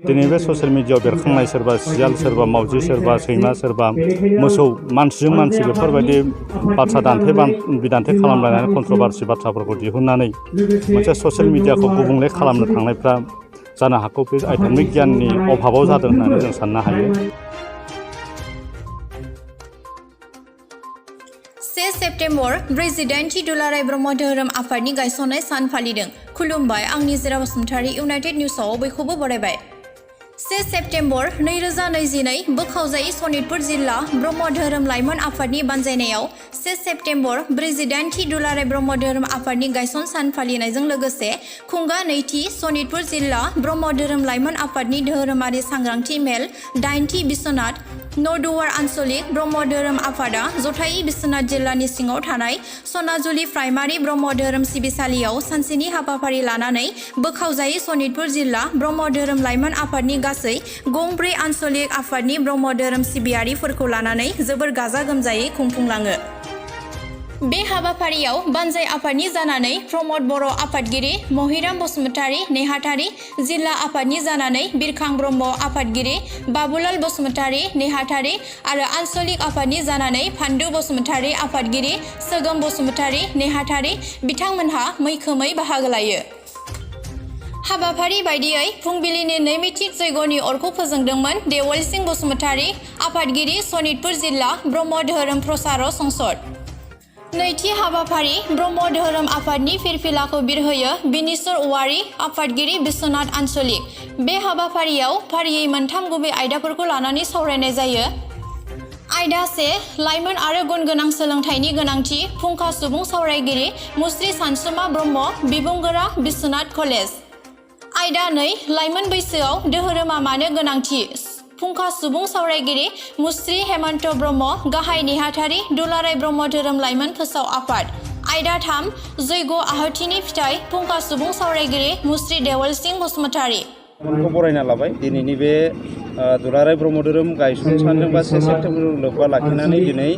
दिनै बे ससियेल मिडियायाव बेरखांनाय सोरबा सियाल सोरबा मावजि सोरबा सैमा सोरबा मोसौ मानसिजों मानसि बेफोरबायदि बाथ्रा बिदान्थे खालामलायनानै कन्ट्रभार्सि बाथ्राफोरखौ दिहुननानै मोनसे ससियेल मिडियाखौ गुबुंले खालामनो थांनायफ्रा जानो हागौ बे आध्यात्मिक गियाननि अभाबाव जादों होननानै जों साननो हायो। 1 सेप्तेम्बर ब्रैजिदाइनथि दुलाराय ब्रह्म धोरोम आफादनि गायसननाय सान फालिदों। खुलुमबाय, आंनि जिरा बसुमतारी, इउनाइटेड निउसआव बयखौबो बरायबाय। 1 सेप्तेम्बर 2022 बोखावजायै सनितपुर जिल्ला ब्रह्म धोरोम लाइमोन आफादनि बानजायनायाव 1 सेप्तेम्बर ब्रैजिदाइनथि दुलाराय ब्रह्म धोरोम आफादनि गायसन सान फालिनायजों लोगोसे खुंगा नैथि सनितपुर जिल्ला ब्रह्म धोरोम लाइमोन आफादनि धोरोमारि सांग्रांथि मेल 8थि बिश्वनाथ नदुवार आनचलिक ब्रह्म धोरोम आफादा जथायै बिश्वनाथ जिल्लानि सिङाव थानाय सनाजुलि प्राइमारि ब्रह्म धोरोम सिबिसालियाव सानसेनि हाबाफारि लानानै बोखावजायै सनितपुर जिल्ला ब्रह्म धोरोम लाइमोन आफादनि गासै गंब्रै आनचलिक आफादनि ब्रह्म धोरोम सिबियारिफोरखौ लानानै जोबोर गाजा गोमजायै खुंफुंलाङो। बे हाबाफारियाव बानजाय आफादनि जानानै प्रमद बर' आफादगिरि, महिराम बसुमतारी नेहाथारि, जिल्ला आफादनि जानानै बिरखां ब्रह्म आफादगिरि, बाबुलाल बसुमतारी नेहाथारि आरो आनचलिक आफादनि जानानै फान्दु बसुमतारी आफादगिरि, सोगोम बसुमतारी नेहाथारि बिथांमोनहा मैखोमै बाहागो लायो। हाबाफारि बायदियै फुंबिलिनि नैमित्तिक जयग'नि अरखौ फोजोंदोंमोन देवल सिंह बसुमतारी, आफादगिरि सनितपुर जिल्ला ब्रह्म धोरोम प्रसार संसद। नैथि हाबाफारि ब्रह्म धोरोम आफादनि फिरफिलाखौ बिरहोयो बिनेश्वर औवारी, आफादगिरि बिश्वनाथ आनचलिक। बे हाबाफारियाव फारियै मोनथाम गुबै आयदाफोरखौ लानानै सावरायनाय जायो। आयदा 1 लाइमोन आरो गुनगोनां सोलोंथाइनि गोनांथि, फुंखा सुबुं सावरायगिरि मुस्रि सानसुमा ब्रह्म, बिबुंगोरा बिश्वनाथ कलेज। आयदा 2 लाइमोन बैसोआव धोरोमा मानो गोनांथि, फुंखा सुबुं सावरायगिरि मुस्रि हेमन्त ब्रह्म, गाहाय नेहाथारि दुलाराय ब्रह्म धोरोम लाइमोन फोसाव आफाद। आयदा 3 जयग' आहुतिनि फिथाइ, फुंखा सुबुं सावरायगिरि मुस्रि देवल सिंह बसुमतारी। बरायना लाबाय दिनैनि बे दुलाराय ब्रह्म धोरोम गायसन सानजों बा 1 सेप्तेम्बर लोब्बा लाखिनानै दिनै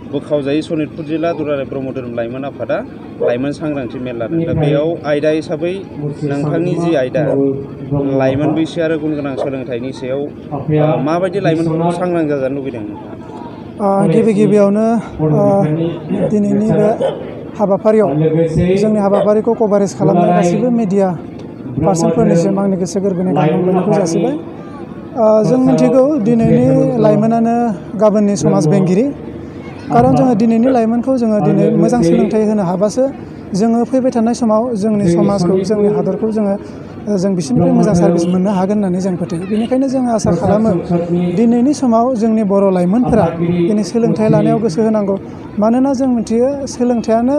बोखावजायै सनितपुर जिल्ला दुलाराय ब्रह्म धोरोम लाइमोन आफादा लाइमोन सांग्रांथि मेल लादों। दा बेयाव आयदा हिसाबै नोंथांनि जि आयदा लाइमोन बैसो आरो गुनगोनां सोलोंथाइनि सायाव माबायदि लाइमोनफोरखौ सांग्रां जाजानो लुबैदों नोंथाङा? गिबियावनो दिनैनि बे हाबाफारियाव जोंनि हाबाफारिखौ कभारेज खालामनाय गासैबो मिडिया पार्सनफोरनिसिम आंनि गोसो गोरबोनि गाहाम हामलायनायखौ जासिबाय। जों मिथिगौ दिनैनि लाइमोनानो गाबोननि समाज बेंगिरि। खारन जोङो दिनैनि लाइमोनखौ जोङो दिनै मोजां सोलोंथाइ होनो हाबासो जोङो फैबाय थानाय समाव जोंनि समाजखौ जोंनि हादरखौ जों बिसोरनिफ्राय मोजां सार्भिस मोननो हागोन होननानै जों फोथायो। बेनिखायनो जों आसा खालामो दिनैनि समाव जोंनि बर' लाइमोनफोरा दिनै सोलोंथाइ लानायाव गोसो होनांगौ। मानोना जों मिथियो सोलोंथाइयानो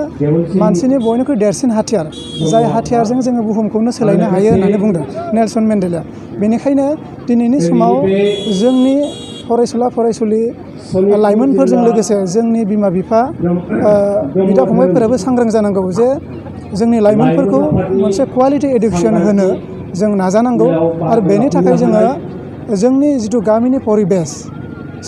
मानसिनि बयनिख्रुइ देरसिन हाथियार, जाय हाथियारजों जोङो बुहुमखौनो सोलायनो हायो होननानै बुंदों नेलसन मेन्डेलाया। बेनिखायनो दिनैनि समाव जोंनि फरायसुला फरायसुलि लाइमोनफोरजों लोगोसे जोंनि बिमा बिफा बिदा फंबायफोराबो सांग्रां जानांगौ जे जोंनि लाइमोनफोरखौ मोनसे क्वालिटि एडुकेसन होनो जों नाजानांगौ। आरो बेनि थाखाय जोङो जोंनि जिथु गामिनि परिबेस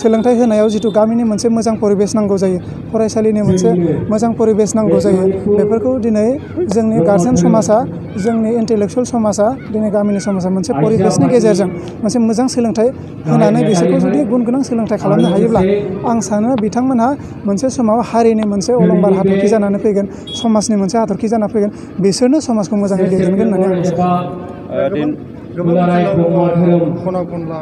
सोलोंथाइ होनायाव जिथु गामिनि मोनसे मोजां परिबेस नांगौ जायो, फरायसालिनि मोनसे मोजां परिबेस नांगौ जायो, बेफोरखौ दिनै जोंनि गार्जेन समाजा जोंनि इन्टेलेक्सुवेल समाजा दिनै गामिनि समाजा मोनसे परिबेसनि गेजेरजों मोनसे मोजां सोलोंथाइ होनानै बिसोरखौ जुदि गुन गोनां सोलोंथाइ खालामनो हायोब्ला आं सानो बिथांमोनहा मोनसे समाव हारिनि मोनसे अलंबार हाथरखि जानानै फैगोन, समाजनि मोनसे हाथरखि जाना फैगोन, बिसोरनो समाजखौ मोजाङै दैदेनगोन होननानै आं सानो। खना खनला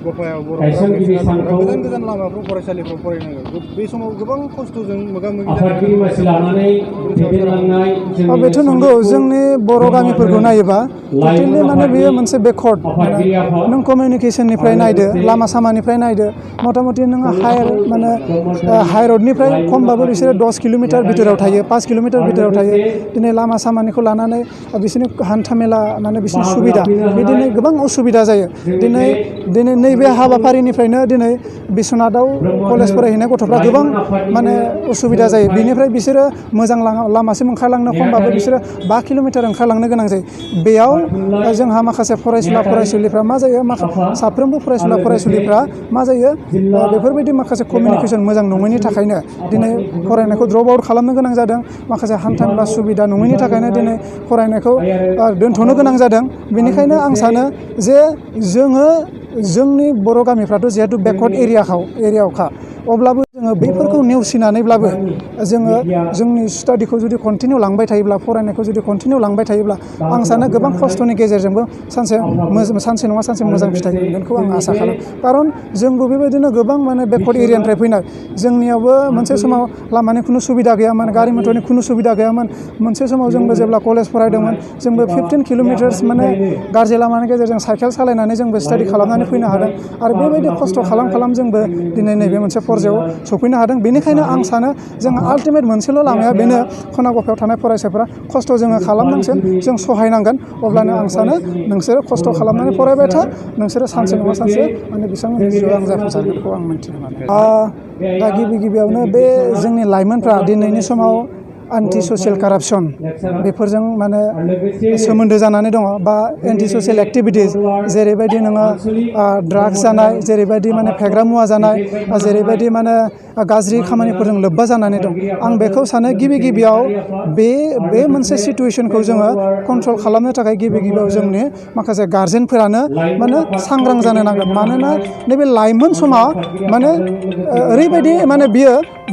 गफायाव गोजान गोजान लामाफ्राव फरायसालिफ्राव फरायनांगौ। बे समाव गोबां खस्थ'जों मोगा मोगि जानांगौ। बेथ' नंगौ। जोंनि बर' गामिफोरखौ नायोबा टटेलि माने बेयो मोनसे बेकवर्ड। नों कमिउनिकेसननिफ्राय नायदो, लामा सामानिफ्राय नायदो, मथा मथि नों हाइरडनिफ्राय खमबाबो बिसोरो 10 किल'मिटार भितराव थायो, 5 किल'मिटार भितराव थायो। दिनै लामा सामानिखौ लानानै बिसोरनि हान्था मेला माने बिसोरनि सुबिदा बिदिनो गोबां असुबिदा जायो। दिनै नैबे हाबाफारिनिफ्रायनो दिनै बिश्वनाथाव कलेज फरायहैनाय गथ'फ्रा गोबां माने उसुबिदा जायो बेनिफ्राय बिसोरो मोजां लामासिम ओंखारलांनो खमबाबो बिसोरो 5 किल'मिटार ओंखारलांनो गोनां जायो बेयाव जोंहा माखासे फरायसुला फरायसुलिफ्रा मा जायो साफ्रोमबो फरायसुला फरायसुलिफ्रा मा जायो बेफोरबायदि माखासे कमिउनिकेसन मोजां नङैनि थाखायनो दिनै फरायनायखौ ड्रप आउट खालामनो गोनां जादों माखासे हान्थामेला सुबिदा नङैनि थाखायनो दिनै फरायनायखौ दोनथ'नो गोनां जादों बेनिखायनो आं सानो जे जोंनि बर' गामिफ्राथ' जिहेतु बेकवार्ड एरियायावखा अब्लाबो जोङो बैफोरखौ नेवसिनानैब्लाबो जोङो जोंनि स्टाडिखौ जुदि कन्टिनिउ लांबाय थायोब्ला फरायनायखौ जुदि कन्टिनिउ लांबाय थायोब्ला आं सानो गोबां खस्थ'नि गेजेरजोंबो सानसे नङा सानसे मोजां फिथाइ मोनगोनखौ आं आसा खालामो खारन जोंबो बेबायदिनो गोबां माने बेकवार्ड एरियानिफ्राय फैनाय जोंनियावबो मोनसे समाव लामानि खुनु सुबिदा गैयामोन गारि मटरनि खुनु सुबिदा गैयामोन मोनसे समाव जोंबो जेब्ला कलेज फरायदोंमोन जोंबो 15 किल'मिटार्स माने गाज्रि लामानि गेजेरजों साइकेल सालायनानै जोंबो स्टाडि खालामनानै फैनो हादों आरो बेबायदि खस्थ' खालाम जोंबो दिनै नैबे मोनसे फर्जायाव सफैनो हादों बेनिखायनो आं सानो जों आल्टिमेट मोनसेल' लामाया बेनो खना गफायाव थानाय फरायसाफोरा खस्थ' जोङो खालामनांगोन जों सहायनांगोन अब्लानो आं सानो नोंसोरो खस्थ' खालामनानै फरायबाय था नोंसोरो सानसे नङा सानसे माने बिथांमोननि जिउआव आं जाफुंसारगोनखौ आं मिन्थिनो मोनो दा गिबियावनो बे जोंनि लाइमोनफ्रा दिनैनि समाव एन्टि ससियेल कारापसन बेफोरजों माने सोमोन्दो जानानै दङ बा एन्टि ससियेल एक्टिभिटिस जेरैबायदि नोङो ड्राग्स जानाय जेरैबायदि माने फेग्रा मुवा जानाय जेरैबायदि माने गाज्रि खामानिफोरजों लोब्बा जानानै दं आं बेखौ सानो गिबियाव बे मोनसे सिटुवेसनखौ जोङो कन्ट्रल खालामनो थाखाय गिबियाव जोंनि माखासे गार्जेनफोरानो माने सांग्रां जानो नांगोन मानोना नैबे लाइमोन समा माने ओरैबायदि माने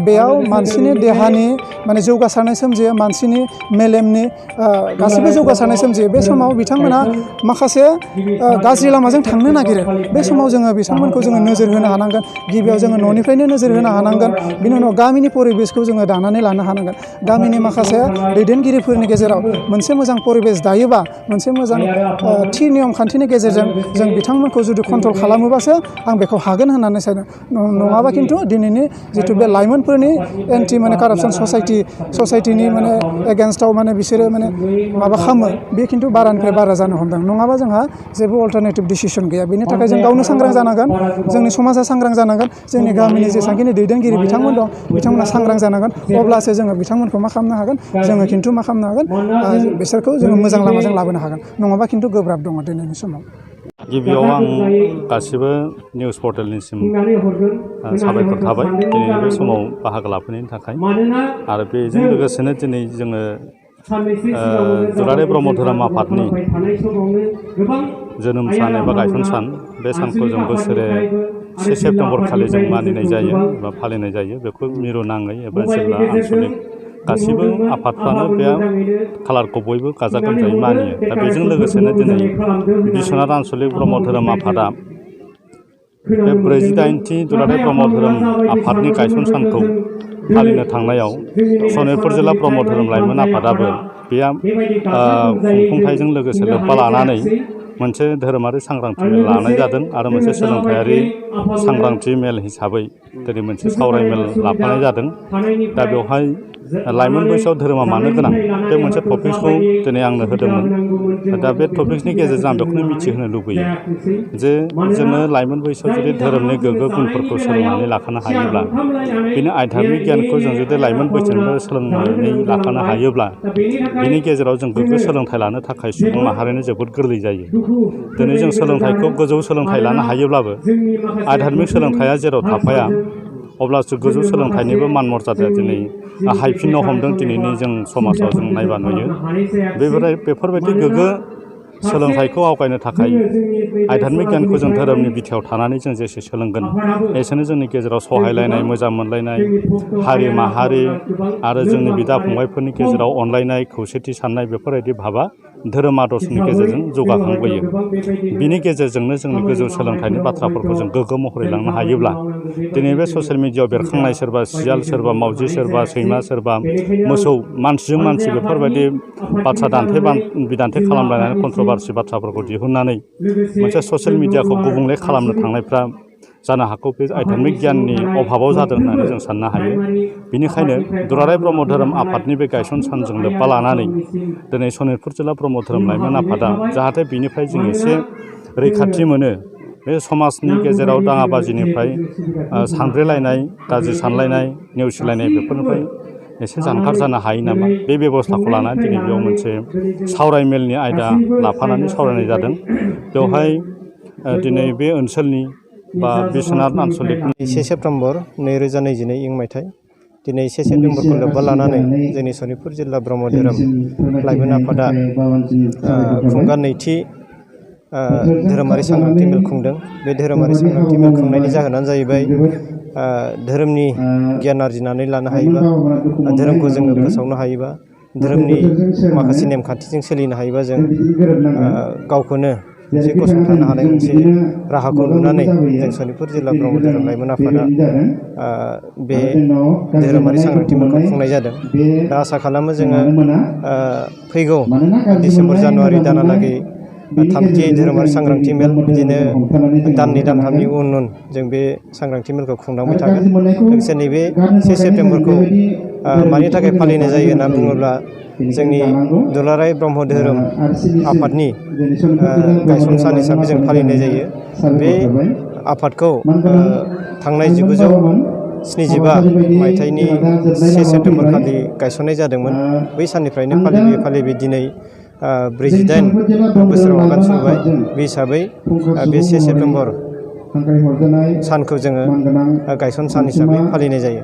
बेयाव मानसिनि देहानि माने जौगासारनाय सोमजियो मानसिनि मेलेमनि गासैबो जौगासारनाय सोमजियो बे समाव बिथांमोना माखासे गाज्रि लामाजों थांनो नागिरो बे समाव जोङो बिथांमोनखौ जोङो नोजोर होनो हानांगोन गिबियाव जोङो न'निफ्रायनो नोजोर होनो हानांगोन बिनि उनाव गामिनि परिबेसखौ जोङो दानानै लानो हानांगोन गामिनि माखासे दैदेनगिरिफोरनि गेजेराव मोनसे मोजां परिबेस दायोबा मोनसे मोजां थि नियम खान्थिनि गेजेरजों जों बिथांमोनखौ जुदि कन्ट्रल खालामोबासो आं बेखौ हागोन होननानै सानो नङाबा खिन्थु दिनैनि जिथु बे लाइमोनफोरनि एन्टि माने कारापसन ससाइटिनि माने एगेन्स्टआव माने बिसोरो माने माबा खालामो बे खिन्थु बारानिफ्राय बारा जानो हमदों नङाबा जोंहा जेबो अल्टारनेटिभ डिसिसन गैया बेनि थाखाय जों गावनो सांग्रां जानांगोन जोंनि समाजा सांग्रां जानांगोन जोंनि गामिनि जेसेबांखिनि दैदेनगिरि बिथांमोन दं बिथांमोना सांग्रां जानांगोन अब्लासो जोङो बिथांमोनखौ मा खालामनो हागोन जोङो खिन्थु मा खालामनो हागोन बिसोरखौ जोङो मोजां लामाजों लाबोनो हागोन नङाबा खिन्थु गोब्राब दङ दिनैनि समाव गिबियाव आं गासिबो निउस पर्टेलनिसिम साबायखर थाबाय दिनैनि बे समाव बाहागो लाफैनायनि थाखाय आरो बेजों लोगोसेनो दिनै जोङो दुलाराय ब्रह्म धोरोम आफादनि जोनोम सान एबा गायसन सान बे सानखौ जों बोसोरे 1 सेप्तेम्बर खालि जों मानिनाय जायो एबा फालिनाय जायो बेखौ मिरु नाङै एबा जिल्ला आनचलिक गासिबो आफादफ्रानो बे खालारखौ बयबो गाजा गोमजायै मानियो दा बेजों लोगोसेनो दिनै बिश्वनाथ आनचलिक ब्रह्म धोरोम आफादा बे 48थि दुलाराय ब्रह्म धोरोम आफादनि गायसन सानखौ फालिनो थांनायाव सनितपुर जिल्ला ब्रह्म धोरोम लाइमोन आफादाबो बे खुंफुंथायजों लोगोसे लोब्बा लानानै मोनसे धोरोमारि सांग्रांथि मेल लानाय जादों आरो मोनसे सोलोंथायारि सांग्रांथि मेल हिसाबै दिनै मोनसे सावरायमेल लाफानाय जादों दा बेवहाय लाइमोन बैसोआव धोरोमा मानो गोनां बे मोनसे टपिक्सखौ दिनै आंनो होदोंमोन दा बे टपिक्सनि गेजेरजों आं बेखौनो मिथिहोनो लुबैयो जे जोङो लाइमोन बैसोआव जुदि धोरोमनि गोग्गो गुनफोरखौ सोलोंनानै लाखानो हायोब्ला बिनि आध्यात्मिक गियानखौ जों जुदि लाइमोन बैसोनिफ्राय सोलोंनानै लाखानो हायोब्ला बिनि गेजेराव जों गोग्गो सोलोंथाइ लानो थाखाय सुबुं माहारिनो जोबोद गोरलै जायो दिनै जों सोलोंथाइखौ गोजौ सोलोंथाइ लानो हायोब्लाबो आध्यात्मिक सोलोंथाइया जेराव थाफाया अब्लासो गोजौ सोलोंथाइनिबो मान मर्यादाया दिनै हायफिननो हमदों दिनैनि जों समाजाव जों नायबा नुयो बेफोरबायदि गोग्गो सोलोंथाइखौ आवगायनो थाखाय आध्यात्मिक गियानखौ जों धोरोमनि बिथायाव थानानै जों जेसे सोलोंगोन एसेनो जोंनि गेजेराव सहायलायनाय मोजां मोनलायनाय हारि माहारि आरो जोंनि बिदा फंबायफोरनि गेजेराव अनलायनाय खौसेथि साननाय बेफोरबायदि भाबा धोरोम आदर्शनि गेजेरजों जौगाखांबोयो बिनि गेजेरजोंनो जोंनि गोजौ सोलोंथाइनि बाथ्राफोरखौ जों गोग्गो महरै लांनो हायोब्ला दिनै बे ससियेल मिडियायाव बेरखांनाय सोरबा सियाल सोरबा मावजि सोरबा सैमा सोरबा मोसौ मानसिजों मानसि बेफोरबायदि बाथ्रा बिदान्थे खालामलायनानै कन्ट्रभारसि बाथ्राफोरखौ दिहुननानै मोनसे ससियेल मिडियाखौ गुबुंले खालामनो थांनायफ्रा जानो हागौ बे आध्यात्मिक गियाननि अभाबाव जादों होननानै जों साननो हायो बेनिखायनो दुलाराय ब्रह्म धोरोम आफादनि बे गायसन सानजों लोब्बा लानानै दिनै सनितपुर जिल्ला ब्रह्म धोरोम लाइमोन आफादा जाहाथे बिनिफ्राय जों एसे रैखाथि मोनो बे समाजनि गेजेराव दाङाबाजिनिफ्राय सानब्रेलायनाय गाज्रि सानलायनाय नेवसिलायनाय बेफोरनिफ्राय एसे जानगार जानो हायो नामा बे बेबस्थाखौ लानानै दिनै बेयाव मोनसे सावरायमेलनि आयदा लाफानानै सावरायनाय जादों। बेवहाय दिनै बे ओनसोलनि बा बिश्वनाथ आनचलिक 1 सेप्तेम्बर 2022 इं मायथाइ दिनै 1 सेप्तेम्बरखौ लोब्बा लानानै जोंनि सनितपुर जिल्ला ब्रह्म धोरोम लाइमोन आफादा खुंगा नैथि धोरोमारि सांग्रांथि मेल खुंदों। बे धोरोमारि सांग्रांथि मेल खुंनायनि जाहोनानो जाहैबाय धोरोमनि गियान आरजिनानै लानो हायोबा, धोरोमखौ जोङो फोसावनो हायोबा, धोरोमनि माखासे नेमखान्थिजों सोलिनो हायोबा जों गावखौनो मोनसे गसंथानो हानाय मोनसे राहाखौ नुनानै जों सनितपुर जिल्ला ब्रह्म धोरोम लाइमोन आफादा बे धोरोमारि सांग्रांथि मेलखौ खुंनाय जादों। दा आसा खालामो जोङो फैगौ डिसेम्बर जानुवारि दानालागै थामथि धोरोमारि सांग्रांथि मेल बिदिनो दाननै दानथामनि उन जों बे सांग्रांथि मेलखौ खुंलांबाय थागोन। लोगोसे नैबे 1 सेप्तेम्बरखौ मानि थाखाय फालिनाय जायो होनना बुङोब्ला जोंनि दुलाराय ब्रह्म धोरोम आफादनि गायसन सान हिसाबै जों फालिनाय जायो। बे आफादखौ थांनाय 1975 मायथाइनि 1 सेप्तेम्बर खालि गायसननाय जादोंमोन। बै साननिफ्रायनो फालिबोयै दिनै 48 बोसोराव आगान सुरबाय। बे हिसाबै बे 1 सेप्तेम्बर सानखौ जोङो गायसन सान हिसाबै फालिनाय जायो।